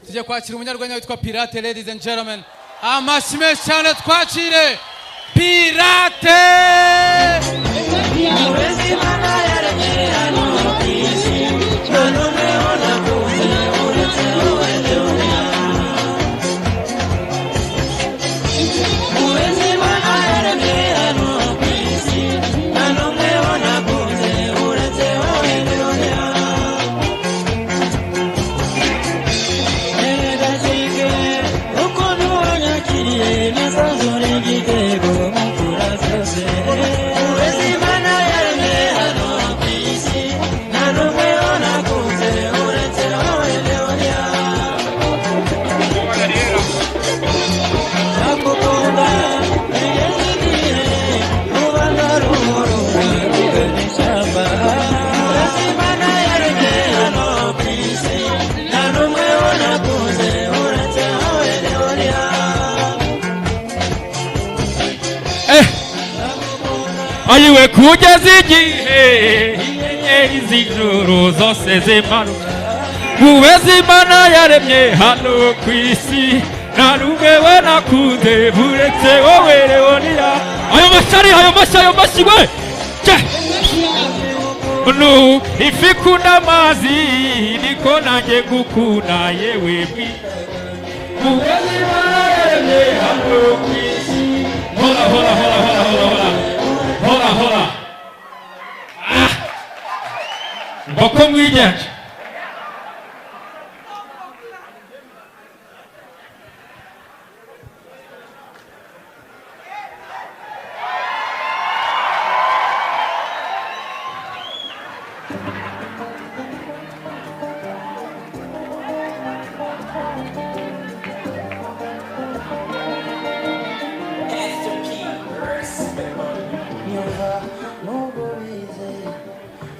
Tujye kwakira umunyarwenya witwa Pirate. Ladies and gentlemen, amashyi menshi cyane, twakire Pirate. Ayiwe, kugeza igihe inyenyeri z'ijuru zose zimanuka, mubeze Imana yaremye hano ku isi, nta n'umwe we nakunze buretse wowe Leonia. Ayo mashyi, ayo mashyi, ayo mashyi we! Nu ifi ikunda amazi, niko nanjye gukunda yewe mwi mubeze Imana yaremye hano ku isi. Hola, hola, hola, hola, hola, hola, hola, hola! Ah! Ngoko mwigenje.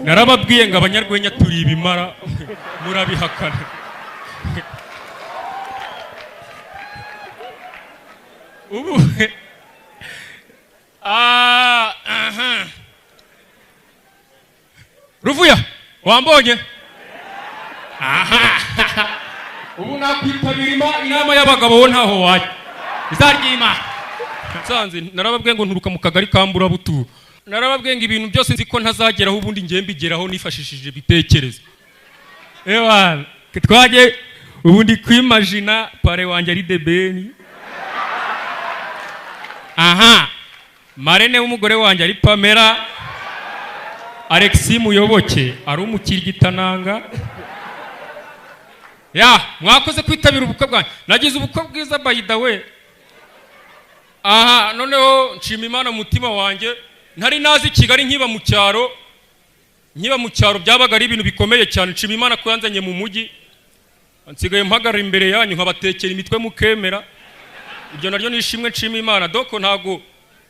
Narababwiye ngo abanyarwenya turi ibimara, murabihakana. Ubu ah, aha. Ruvuya wambonye aha. Ubu nakwitabira inama y'abagabo, wo ntaho wajya izaryima nsanze. Narababwiye ngo nturuka mu kagari ka Mburabuturo. Narababwiye ngo ibintu byose nzi ko ntazageraho, ubundi ngiye mbigeraho nifashishije ibitekerezo. Ewa, twaje ubundi kwimagina parrain wanjye ari The Ben, aha, marraine w'umugore wanjye ari Pamela, Alexis Muyoboke ari umukiryitananga. Ya, mwakoze kwitabira ubukwe bwanjye. Nagize ubukwe bwiza, by the way. Aha, noneho nshima Imana mu mutima wanjye. Ntari nazi Kigali nkiba mu cyaro, nkiba mu cyaro byabaga ari ibintu bikomeye cyane. Nshima Imana ko yanzanye mu mujyi, nsigaye mpagarara imbere yanyu nkabatekera imitwe mukemera. Ibyo naryo ni ishimwe nshima Imana. Doko ntago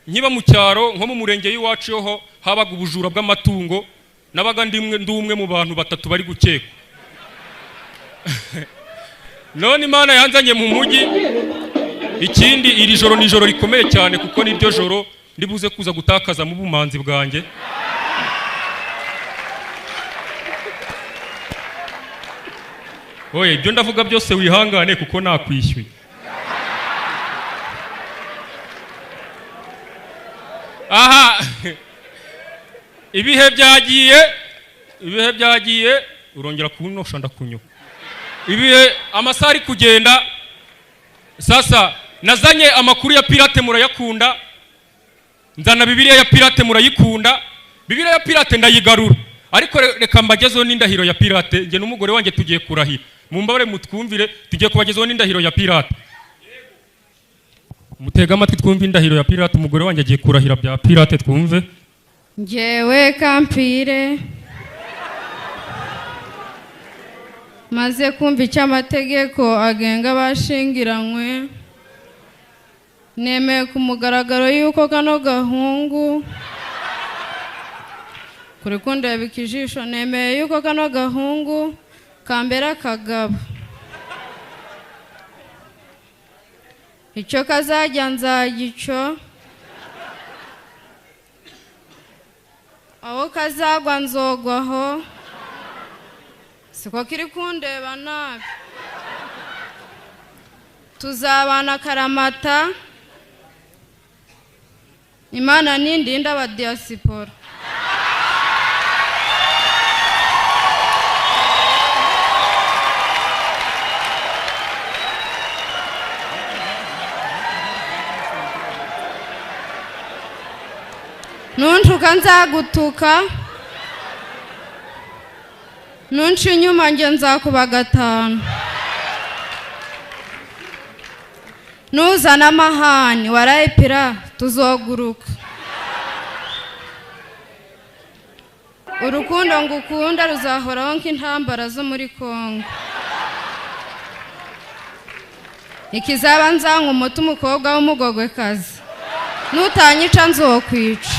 nkiba mu cyaro, nko mu murenge w'iwacu ho habaga ubujura bw'amatungo, nabaga ndi umwe mu bantu batatu bari gukekwa. None Imana yanzanye mu mujyi. Ikindi, iri joro ni ijoro rikomeye cyane, kuko niryo joro ndibuze kuza gutakaza mu bumanzi bwanjye. Oye, ibyo ndavuga byose wihangane kuko nakwishyuye. Aha, ibihe byagiye, ibihe byagiye, urongera kunosha ndakunyuka. Ibihe, amasaha ari kugenda. Sasa nazanye amakuru ya Pirate, murayakunda. Nzana Bibiliya ya Pirate, murayikunda. Bibiliya ya Pirate ndayigarura, ariko reka mbagezeho n'indahiro ya Pirate. Njye n'umugore wanjye tugiye kurahira, mumbabare mutwumvire. Tugiye kubagezaho n'indahiro ya Pirate. Mutega amatwi twumve indahiro ya Pirate. Umugore wanjye agiye kurahira bya Pirate, twumve. Njyewe Kampire, maze kumva icyo amategeko agenga abashingiranywe, nemeye ku mugaragaro yuko kano gahungu kuri kundebeka ijisho, nemeye yuko kano gahungu kambera akagabo. Icyo kazajya nzagico, aho kazagwa nzogwaho, siko kiri kundeba nabi. Tuzabana karamata, Imana nindinda aba diaspora. Nuntuka nzagutuka, nunca inyuma nge nzakuba gatanu. Nuzana amahani warayipira tuzoguruka. Urukundo ngukunda ruzahoraho nk'intambara zo muri Kongo. Ikizaba nzanka umuti umukobwa w'umugogwekazi, nutanyica nzokwica.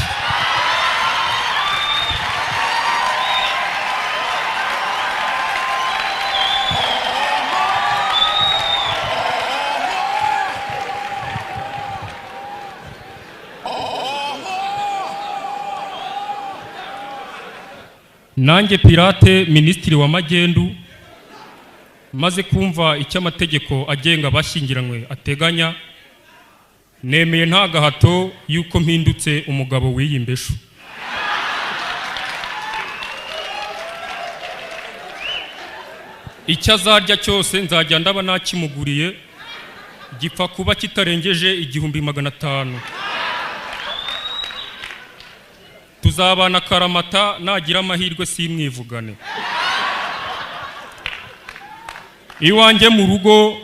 Nanjye Pirate, minisitiri wa magendu, maze kumva icyo amategeko agenga abashyingiranywe ateganya, nemeye nta gahato yuko mpindutse umugabo w'iyi mbeshu. Icyo azarya cyose nzajya ndaba nakimuguriye, gipfa kuba kitarengeje 1500. Tuzabana karamata, nagira amahirwe simwivugane. Iwanjye mu rugo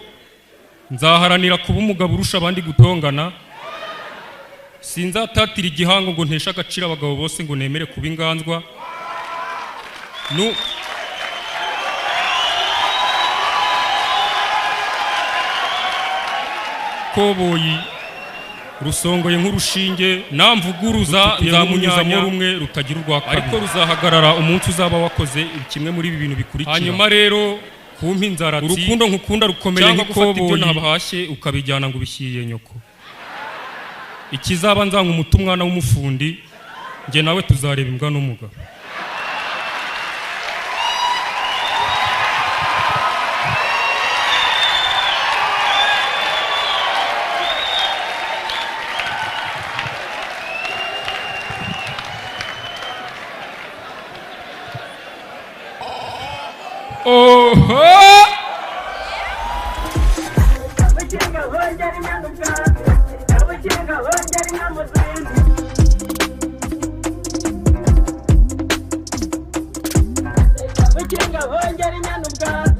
nzaharanira kuba umugabo urusha abandi gutongana. Sinzatatira igihango ngo nteshe agaciro abagabo bose ngo nemere kuba inganzwa. Koboyi rusongoye nk'urushinge, namvuguruza nzamunyuzamo rumwe rutagira urwa kabiri, ariko ruzahagarara umunsi uzaba wakoze kimwe muri ibi bintu bikurikira. Hanyuma rero kumpa inzaratsi, urukundo nkukunda rukomeye nk'ikoboyi, nabahashye ukabijyana ngo ubishyiriye nyoko. Ikizaba nzanga umuti umwana w'umufundi, njye nawe tuzareba imbwa n'umugabo. Oho! Abakinga bongera inyana ubwatsi.